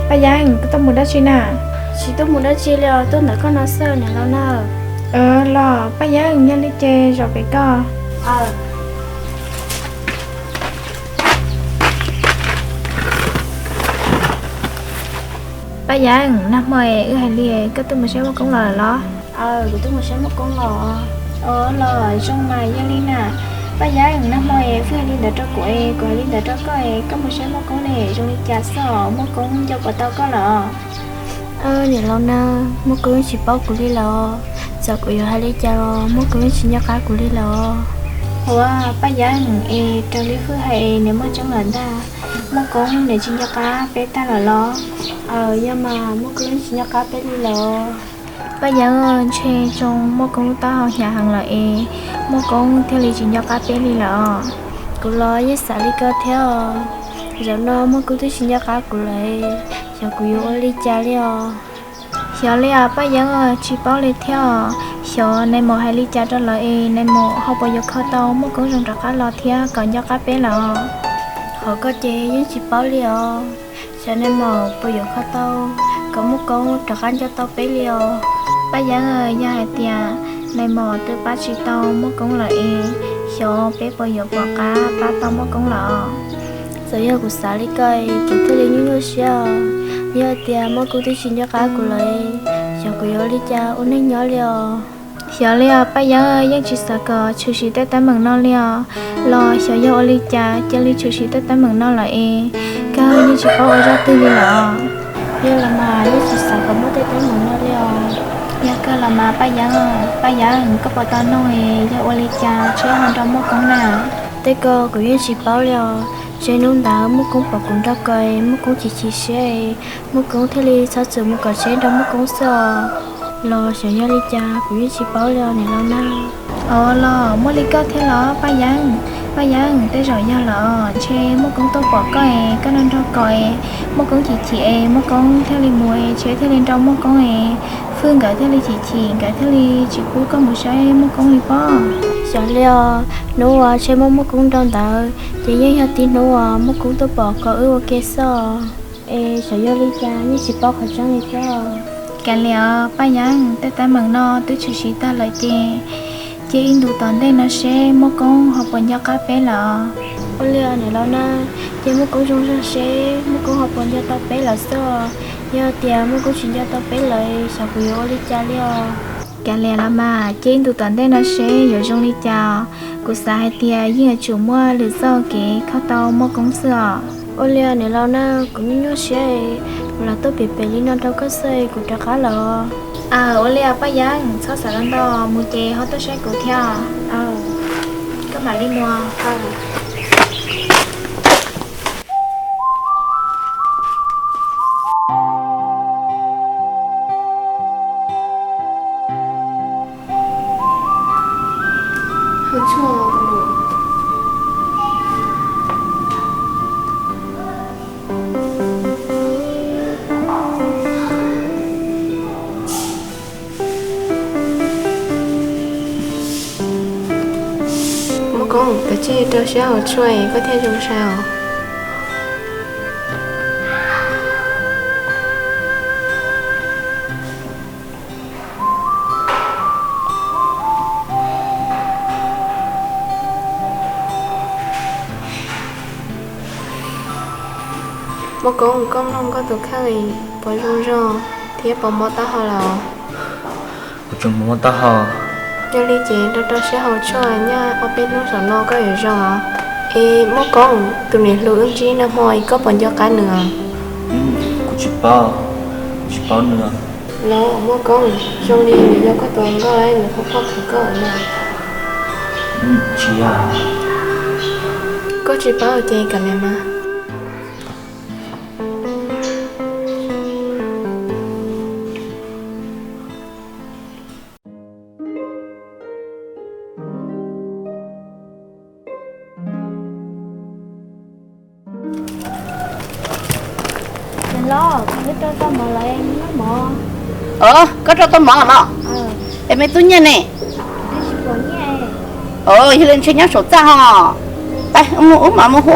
Paj Yeeb, koj tuaj mus dab tsi na? Tsis tuaj mus dab tsi li os, tuaj ntawm koj no xwb niam laus na. Los Paj Yeeb, yog li ces zaum pem koj. Paj Yeeb, nag hmo wb hais li koj tuaj mus saib Muaj Koob los los? Kuv tuaj mus saib Muaj Koob los. Los zoo mas yog li na. Paj Yeeb, nag hmo wb hais li ntawd rau kuv es kuv hais li ntawd rau koj es koj mus saib Muaj Koob ne, zoo li cas xwb os, Muaj Koob nco puas tau koj lawm? Niam laus na, Muaj Koob yeej tsis paub kuv li lawm os. Txawm kuv yuav hais li cas los Muaj Koob yeej tsis nco qab kuv li lawm os. Ua, Paj Yeeb, es raws li Hwj hais es nws muaj tseeb lawm ntag, Muaj Koob nws tsis nco qab peb tag lawm los? Aws, yog mas, Muaj Koob yeej tsis nco qab peb li lawm. Paj Yeeb, ntshe zoo Muaj Koob taub hau hnyav heev lawm es Muaj Koob thiaj li tsis nco qab peb li lawm os. Kuv los yeej xav li koj thiab os. Zaum no Muaj Koob twb tsis nco qab kuv lawm, xyov kuv yuav ua li cas li os. Xyov li os Paj Yeeb, tsis paub li thiab os. Xyov nais maum hais li cas rau lawv es nais maum ho puas yuav kho tau Muaj Koob zoo rov qab los thiab kom nco qab peb lawm os. Qhov koj ces yeej tsis paub li os. Xyov nais maum puas yuav kho tau kom Muaj Koob rov qab nco tau peb li os. Paj Yeeb, yog hais tias nais maum twb pab tsis tau Muaj Koob lawm es xyov peb puas yuav pom qab pab tau Muaj Koob lawm os. Txawm yog kuv xav li koj es kuv thiaj li nyuaj nyuaj siab os. Yog tias Muaj Koob twb tsis nco qab kuv lawm, xyov kuv yuav ua li cas ua neej nyob li os. Xyov li os Paj Yeeb, yeej tsis xav kom tshwm sim tej teeb meem no li os. Los xyov yog ua li cas cia li tshwm sim tej teeb meem no lawm es kawg yeej tsis paub ua zaj twg li lawm os. Yog los mas yeej tsis xav kom muaj tej teeb meem no li os. Yog kawg los mas Paj Yeeb, Paj Yeeb, koj puas tau noog es yog ua li cas tsheb ho nrog Muaj Koob na? Tej ko kuv yeej tsis paub li os. Tsheb hnub ntawd Muaj Koob pom kuv nrog ko es Muaj Koob chim chim siab es Muaj Koob thiaj li txhob txwm mus kom tsheb nrog Muaj Koob xwb os. Los xyov yog li cas kuv yeej tsis paub li os niam laus na. Os, los muaj li koj thiab los Paj Yeeb? Paj Yeeb, tej zaum yog los ntshe Muaj Koob tuaj pom koj es koj nrog nrog ko es Muaj Koob chim chim es Muaj Koob thiaj li mus es tsheb thiaj li nrog Muaj Koob es Hwj nkawd thiaj li chim chim, nkawd thiaj li tsis pub koj mus saib Muaj Koob li pob. Xyov li os, hnub uas tsheb muab Muaj Koob nrau ntawd ces yeej yog tib hnub uas Muaj Koob tuaj pom kom wb ua ke xwb os. Es xyov yog li cas yeej tsis paub qhov tseeb li thiab. Kav liam os Paj Yeeb, tej teeb meem no twb tshwm sim tag lawm ces cia ib ntus tom ntej no seb Muaj Koob ho puas nco qab peb lawm. Ua li os niam laus na, cia Muaj Koob zoo zog seb Muaj Koob ho puas nco tau peb lawm xwb. Yog tias Muaj Koob tsis nco tau peb lawm xyov kuv yuav ua li cas li os. Kav liam los mas, cia ib ntus tom ntej no seb yuav zoo li cas. Kuv xav hais tias yeej yuav tsum muaj lwm txoj kev kho tau Muaj Koob xwb os. Ua li niam laus na, kuv nyuaj nyuaj siab, kuv lam tuaj pem pem li no rau koj xwb, kuv rov qab lawm. Aws, ua li Paj Yeeb, txhob xav ntau, mus ces ho tuaj saib kuv thiab. Koj mam li mus. Muaj Koob, kav tsij rau siab haus tshuaj koj thiaj zoo sai os. Muaj Koob, koj mloog koj tus kheej puas zoo zog thiab puas mob taub hau lawm? Kuv tseem mob taub hau. Yog li ces rau rau siab haus tshuaj, nyob ob peb hnub saum no koj yuav zoo os. Es Muaj Koob, tus niam hluas wb ntsib nag hmo koj puas nco qab nws? Kuv tsis paub, kuv tsis paub nws. Los Muaj Koob, zoo li nws yog koj tus nkauj, nws qhuab qhuab qhwv koj na. Tsis yog. Koj tsis paub ces kav liam mas. Los, koj rau tau mov lawm, noj mov. Koj rau tau mov los? Es me tub nyiaj ne? Yog li ntshe nyob saum txaj ho. Pab mus ub mam mus hu.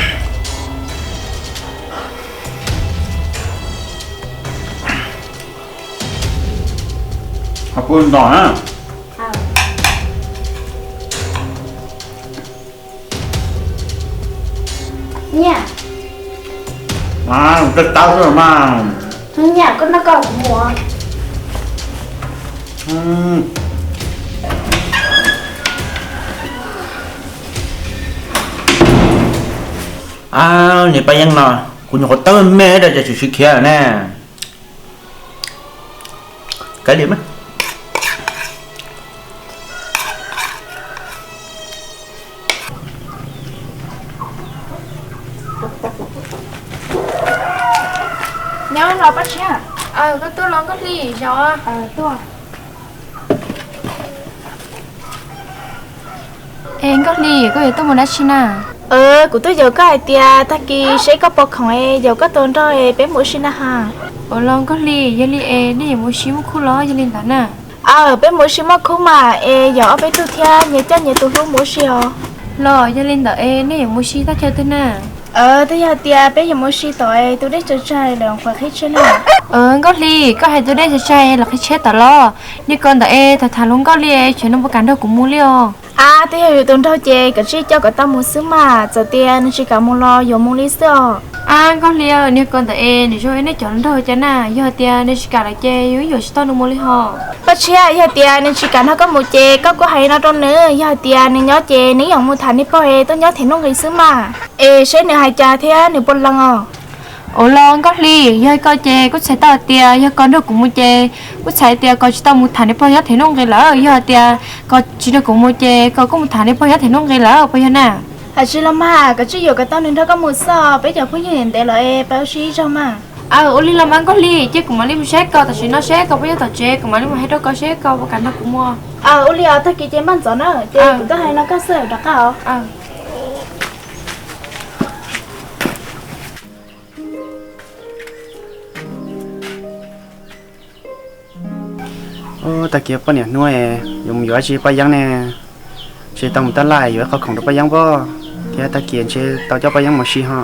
Ho kuv nto na. Nyiam, koj tab xwb mas. Nyiam, koj noj koj, kuv mus. Niag Paj Yeeb no, kuv nyuam qhuav tawb me rau ces tsis khiav lawm ne. Kav liam mas. Nyob los Paj Tshiab. Koj tuaj los Nkauj Hli, zaum. Es Nkauj Hli, koj yuav tuaj mus dab tsi na? Kuv tuaj yaum koj hais tias tag kis seb koj puas khoom es yaum koj tus nraug es peb mus ua si na ha. Ua los Nkauj Hli, yog li es nej yuav mus ua si muaj khub los yog li ntawd na? Aw, peb mus ua si muaj khub mas es yaum ob peb tug thiab nyias coj nyias tus hlub mus ua si os. Los yog li ntawd es nej yuav mus ua si thaj chaw twg na? Twb yog tias peb yuav mus ua si tom tus dej tsawg tsawg lawm qhuav qhib tshiab na. Nkauj Hli, koj hais tus dej tsawg tsawg los qhib tshiab tom los? Niag ko ntawd es tham tham hluas nkauj li es tseem nws puas kam nrog kuv mus li os. Ab, twb yog yus tus nraug ces koj tsij coj kom tau mus xwb mas, txawm tias nws tsis kam mus los yuav mus li xwb os. Ab Nkauj Hli, niag ko ntawd es nws zoo nej cov hluas nraug cas na, yog tias nws tsis kam lawm ces yus yuav tsis tau nws mus li hos. Paj Tshiab, yog tias nws tsis kam nrog koj mus ces koj kuj hais no rau nws, yog tias nws nyob ces nws yeej mus tham niag pog es tuaj nyob them nuj nqis xwb mas, es seb nws hais cas thiab nws puas lees os. Ua los Nkauj Hli, yog koj ces kuj txhais tau tias yog koj nrog kuv mus ces kuj txhais tias koj tsis tau mus tham niag pog nyob them nuj nqis lawm, yog tias koj tsis nrog kuv mus ces koj kuj mus tham niag pog nyob them nuj nqis lawm puas yog na? Hais tsis los mas, koj tsis yuam kom tau nws nrog koj mus xwb, peb cov phooj ywg ntev los es peb ua si ib zaug mas. Aw, ua li los mas Nkauj Hli, ces kuv mam li mus saib koj tam sim no seb koj puas nyob tom tsev, kuv mam li mus hais rau koj seb koj puas kam nrog kuv mus. Aw, ua li os, tag kis ces npaj ntxov na, ces kuv tuaj hais no koj xwb rov qab os. Tag kis poj niam hnub yuav mus yuav dab tsi Paj Yeeb ne, ntshe tau mus tab laj yuav ib qho khoom rau Paj Yeeb pob, thiab tag kis ntshe tau coj Paj Yeeb mus si ho.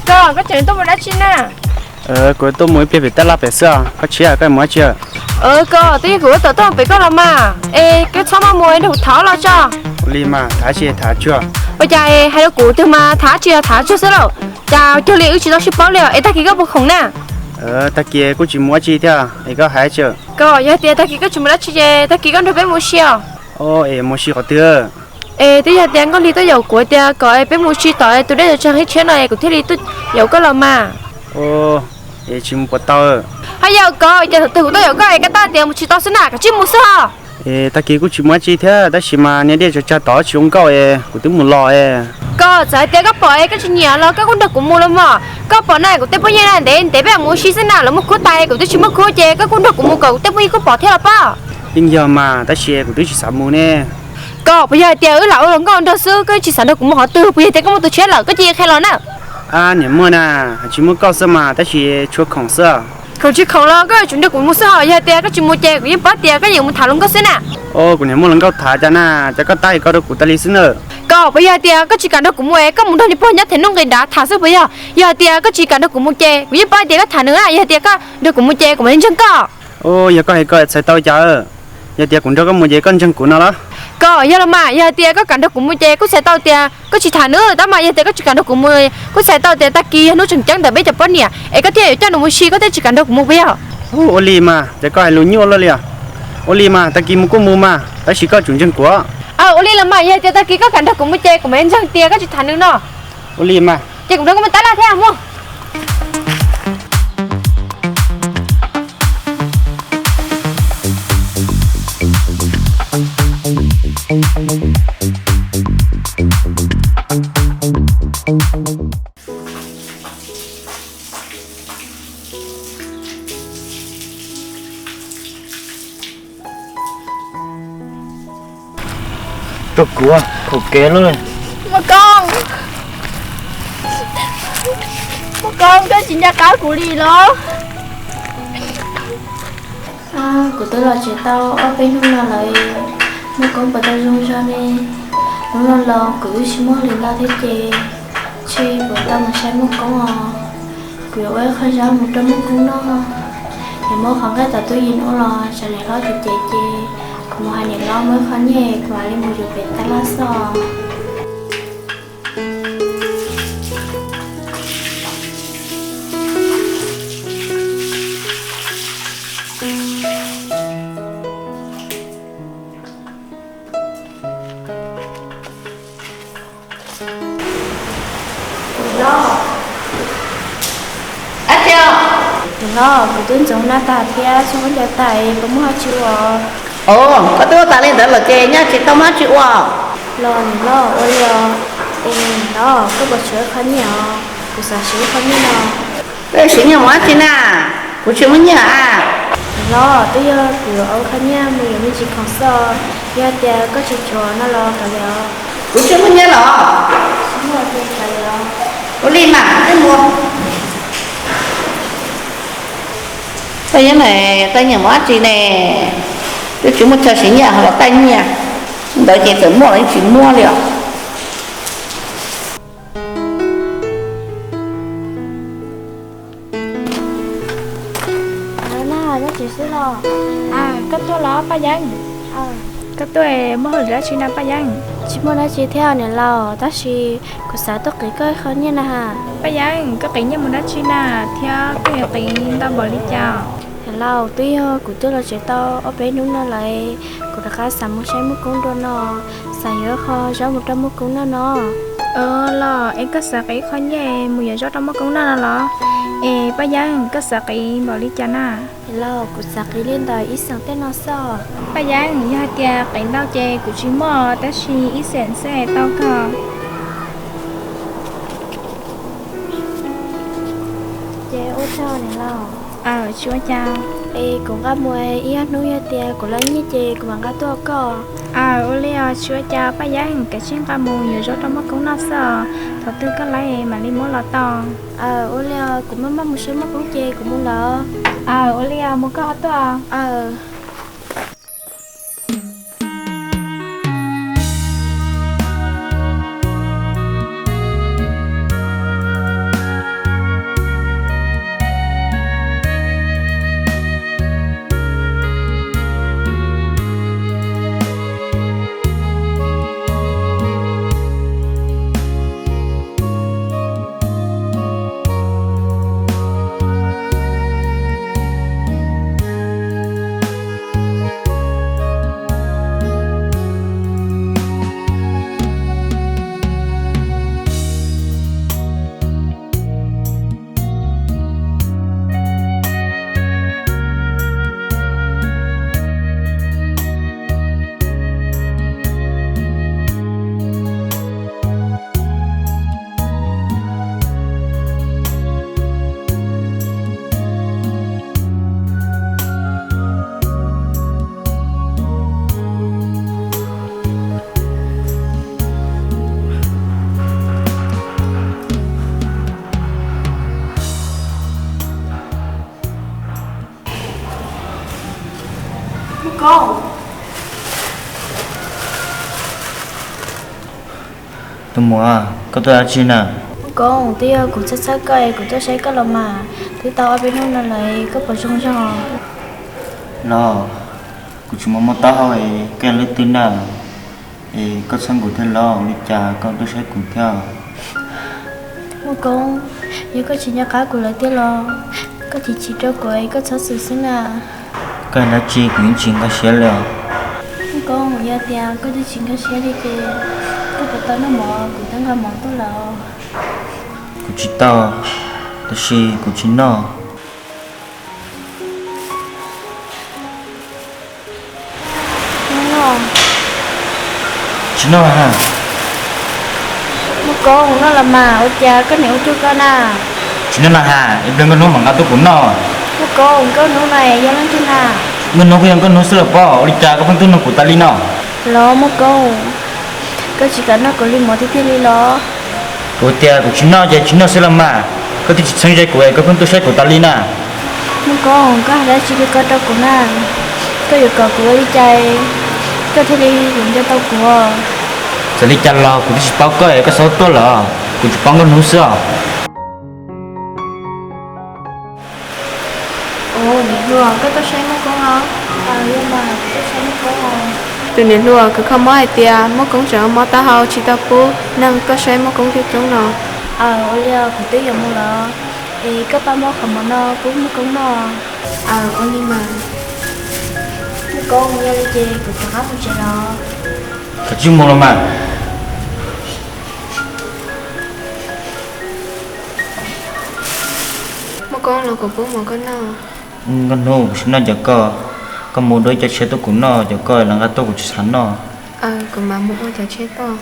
Koj, koj tseem tuaj mus dab tsi na? Kuv tuaj mus ib pliag pem tab laj pem xwb, koj tshiab koj mus dab tsi? Koj, twb yog kuv ua tom tuaj pem koj los mas, es koj txhob maj mus nrog kuv tham los tso. Ua li mas, tham tsi tham tsuag. Ua cas es hais rau kuv twg mas tham tsi tham tsuag xwb lauj? Cas cuag li wb tsis tau sib paub li os, es tag kis koj puas khoom na? Tag kis kuj tsis mus dab tsi thiab, es koj hais tsi? Koj, yog tias tag kis koj tsis mus dab tsi ces tag kis koj nrog peb mus si os. Es mus si qhov twg? Es twb yog tias Nkauj Hli tuaj yaum kuv tias kom peb mus si tom tus dej tsaws tsag ib tshiab no es kuv thiaj li tuaj yaum koj los mas. Es tsis mus puas tau? Ho yog koj, cas thaum twg kuv tuaj yaum koj es koj tab tias mus tsis tau xwb na, koj cia li mus xwb ho. Es tag kis kuj tsis mus dab tsi thiab, tab sis mas niag dej tsaws tsag tod tsis zoo nkauj es kuv twb mus los es. Koj, txawm hais tias koj pom es koj tsis nyiam los koj kuj nrog kuv mus los mas. Koj pom na, kuv tej phooj ywg na ntev ntev peb mus si xwb na, lawv muaj khub tas kuv twb tsis muaj khub ces koj kuj nrog kuv mus kom kuv tej phooj ywg kuj pom thiab los pob. Yeej yog mas, tab sis kuv twb tsis xav mus ne. Koj, puas yog hais tias wb lam ua hluas nkauj nraug xwb koj tsis xav nrog kuv mus qhov twg, puas yog tias koj muaj tus tshiab lawm koj cia li qhia los na. Ab niam muaj na, tsis muaj koj xwb mas, tab sis tshuav khoom xwb. Khoom tsis khoom los koj yuav tsum nrog kuv mus xwb ho, yog hais tias koj tsis mus ces kuv yeej paub tias koj yeej mus tham hluas nkauj xwb na. Os, kuv niam muaj hluas nkauj tham cas na, cas koj tab koj rau kuv tas li xwb na. Koj, puas yog hais tias koj tsis kam nrog kuv mus es koj mus nrog niag pog nyob them nuj nqis dav tham xwb puas yog? Yog hais tias koj tsis kam nrog kuv mus ces kuv yeej paub tias koj tham nws na, yog hais tias koj nrog kuv mus ces kuv mam li ntseeg koj. Os, yog koj hais koj txhais tau cas, yog tias kuv nrog koj mus ces koj ntseeg kuv no los? Koj, yog los mas, yog hais tias koj kam nrog kuv mus ces kuj txhais tau tias koj tsis tham nws tab mas, yog tias koj tsis kam nrog kuv mus kuj txhais tau tias tag kis yog hnub tseem ceeb ntawm peb cov poj niam es koj thiaj yuav coj nws mus si, koj thiaj tsis kam nrog kuv mus puas yog? Ua li mas, cas koj hais lus nyuaj luaj li os. Ua li mas, tag kis mus kuj mus mas, tab sis koj tsum ntseeg kuv. Aw, ua li los mas, yog tias tag kis koj kam nrog kuv mus ces kuv mam li ntseeg tias koj tsis tham nws no. Ua li mas, ces kuv nrog koj mus tab laj thiab mus. Rau kuv khaum kev lawm. Muaj Koob, Muaj Koob, koj tsis nco qab kuv li los? Kuv twb los tsev tau ob peb hnub no lawm, Muaj Koob puas tau zoo zog ne? Hnub no los kuv twb tsis muaj hauj lwm ntau thiab ces, ntshe kuv tau mus saib Muaj Koob os. Kuv yuav ua ib qho zaub mus rau Muaj Koob noj. Niam muab qhov nqaij tom tub yees ua los tsam niam hlob tsis cev ces kuv mus hais niam hlob muab ib qho nyiaj kuv mam li mus yuav pem tab laj xwb os. Niam hlob, niam hlob, kuv twb ntxoov na tas thiab tsoo huab cua tas es puas muaj dab tsi ua? Os, koj twb ua tas li ntawd lawm ces nyaj tsis tau muaj dab tsi ua. Los niam hlob, ua li os. Es niam hlob, koj puas tshuav ib qho nyiaj os? Kuv xav siv ib qho nyiaj no. Koj siv nyiaj mus dab tsi na? Kuv tsis muaj nyiaj a. Niam hlob, twb yog kuv yuav ua qho nyiaj mus yuav me ntsis khoom xwb os. Yog tias koj tsis tshuav no los kav liam os. Kuv tsis muaj nyiaj los? Tsis muaj ces kav liam os. Ua li mas, peb mus. Koj yuav na, koj nyiaj mus dab tsi ne? Twb tsis muaj chaw siv nyiaj ho los koj nyiaj. Ntawd ces txawm muaj los yeej tsis muab li os. Koj tuaj los Paj Yeeb? Koj tuaj muaj hauj lwm dab tsi na Paj Yeeb? Tsis muaj dab tsi thiab niam laus, tab sis kuv xav tuaj qiv koj ib qho nyiaj na. Paj Yeeb, koj qiv nyiaj mus dab tsi na, thiab koj yuav qiv ntau npaum li cas? Niam laus, twb yog kuv twb los tsev tau ob peb hnub no lawm, kuv rov qab xav mus saib Muaj Koob dua no, xav yuav ib qho zaub mus rau Muaj Koob noj no. Los es koj xav qiv qho nyiaj mus yuav zaub rau Muaj Koob noj no los? Es Paj Yeeb, koj xav qiv npaum li cas na? Los kuv xav qiv li ntawm ib xeem tej no xwb. Paj Yeeb, yog hais tias qiv ntau ces kuv tsis muaj, tab sis ib xeem xwb tau kawg. Ces ua tsaug niam laus. Aws, tsis ua cas. Es kuv nqa mus ib ob hnub, yog tias kuv loj nyiaj ces kuv mam nqa tuaj koj. Aws, ua li os, tsis ua cas Paj Yeeb, kav tsij nqa mus yuav zaub rau Muaj Koob noj xwb os, thaum twg koj loj mam li muab los tau. Aws, ua li os, kuv maj maj mus saib Muaj Koob ces kuv mus lawm. Aws, ua li os, mus koj ho tuaj. Aws. Tus muam, koj tuaj dab tsi na? Muaj Koob, twb yog kuv txhawj txhawj koj es kuv tuaj saib koj los mas. Twb tau ob peb hnub no lawm, koj puas zoo zog? Los, kuv tsis muaj mob taub hau es koj yog leej twg na? Es koj txhawj kuv thiab los? Ua li cas koj tuaj saib kuv thiab? Muaj Koob, yog koj tsis nco qab kuv lawm tiag los? Koj chim chim rau kuv es koj txhob xwm xwb na. Koj hais dab tsi kuv yeej tsis nkag siab li os. Muaj Koob, yog tias koj twb tsis nkag siab li ces koj puas tau noj mov kuv twb nqa mov tuaj lawm? Kuv tsis tau, tab sis kuv tsis noj. Tsis noj ha. Muaj Koob, noj los mas, ua cas koj niam ua cuag koj na? Tsis noj na ha, ib pliag nkauj hnub mam nqa tuaj kuv noj. Muaj Koob, nkauj hnub no yog leej twg na? Nkauj hnub kuj yog nkauj hnub xwb los pob, ua li cas koj pheej tuaj nug kuv tas li no? Los Muaj Koob, koj tsis kam noj kuv li mov tiag tiag li los? Kuv tias kuv tsis noj ces tsis noj xwb los mas, koj twb tsis txheeb ze kuv es koj pheej tuaj saib kuv tas li na. Muaj Koob, koj hais dab tsi li ko rau kuv na? Koj yuav kom kuv ua li cas koj thiaj li yuav nco tau kuv? Txawm li cas los kuv twb tsis paub koj es koj txhob tuaj lawm, kuv tsis paub nkauj hnub xwb os. Ua, niam hluas, koj tuaj saib Muaj Koob los? Tus niam hluas, kuv kho mob hais tias Muaj Koob tseem mob taub hau tsis tau pub neeg tuaj saib Muaj Koob coob coob no. Aws, ua li os, kuv twb yuav mus lawm. Es koj pab muab qhov mov no pub Muaj Koob noj. Aws, ua li mas. Muaj Koob, yog li ces kuv rov qab mus tsev los. Koj tsis mus los mas. Muaj Koob, los kuv pub mov koj noj. Nkauj hnub, kuv tsis noj cov koj. Koj mus dua ib co tshiab tuaj kuv noj, cov koj lawv nqa tuaj kuv tsis xav noj. Aws, kuv mam mus ua cov tshiab tuaj.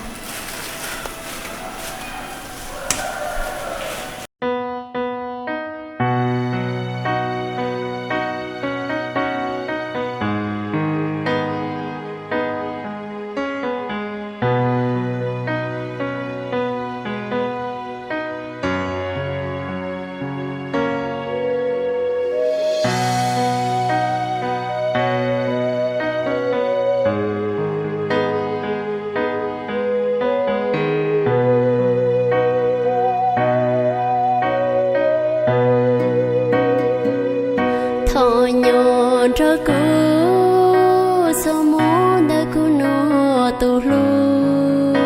Thov nyob nrog kuv txog mus ntawm kuv nus tus hlub.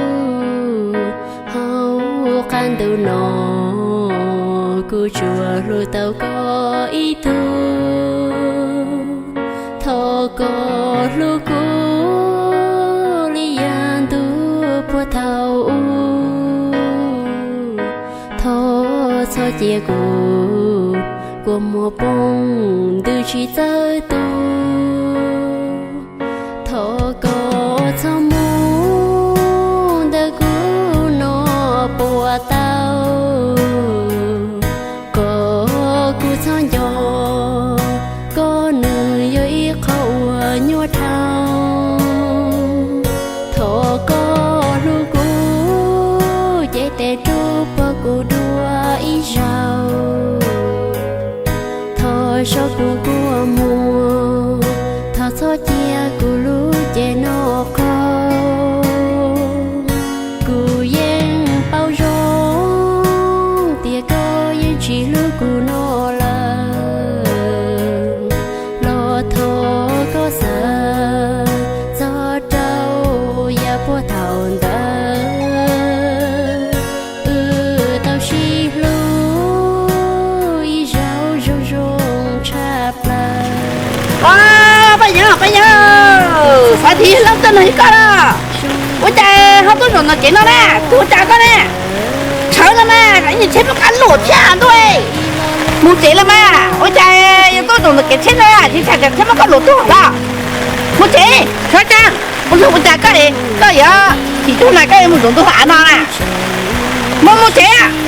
Hauv qab ntuj no kuv tsuas hlub tau koj ib tug. Thov koj hlub kuv li yav ntuj puag thaum ub. Txhob cia kuv kua muag poob ntws tsis txawj tu. Thov koj txhob mus ntawm kuv no puas tau. Kom kuv txhob nco koj, nws yog ib qho uas nyuaj dhau. Thov koj hlub kuv, cev tes rub puag kuv dua ib zaug. Thov so kuv kua muag, thov txhob cia kuv lub cev no qog. Kuv yeej paub zoo tias koj yeej tsis hlub kuv no lawm. Los thov koj xav txog rau yav puag thaum ntawd, wb tau sib hlub ib zaug zoo zoo tshaj plaws. Paj Yeeb, Paj Yeeb, xav tiv hlob tuaj nug koj los. Ua cas ho tuaj zaum ntawm kev no na, tus ua cas koj ne? Tshawv no mas, ib niag tsheb muaj kab lus thiab ntuj. Mus tsev los mas, ua cas yus tuaj zaum ntawm kev tsheb no, tsis tshab tsheb muaj kab lus tuaj los? Mus tsev, Tshawv Tseeb, ua cas koj, koj yuav chim cuag na koj yuav mus zaum ntu av no na? Mus, mus tsev.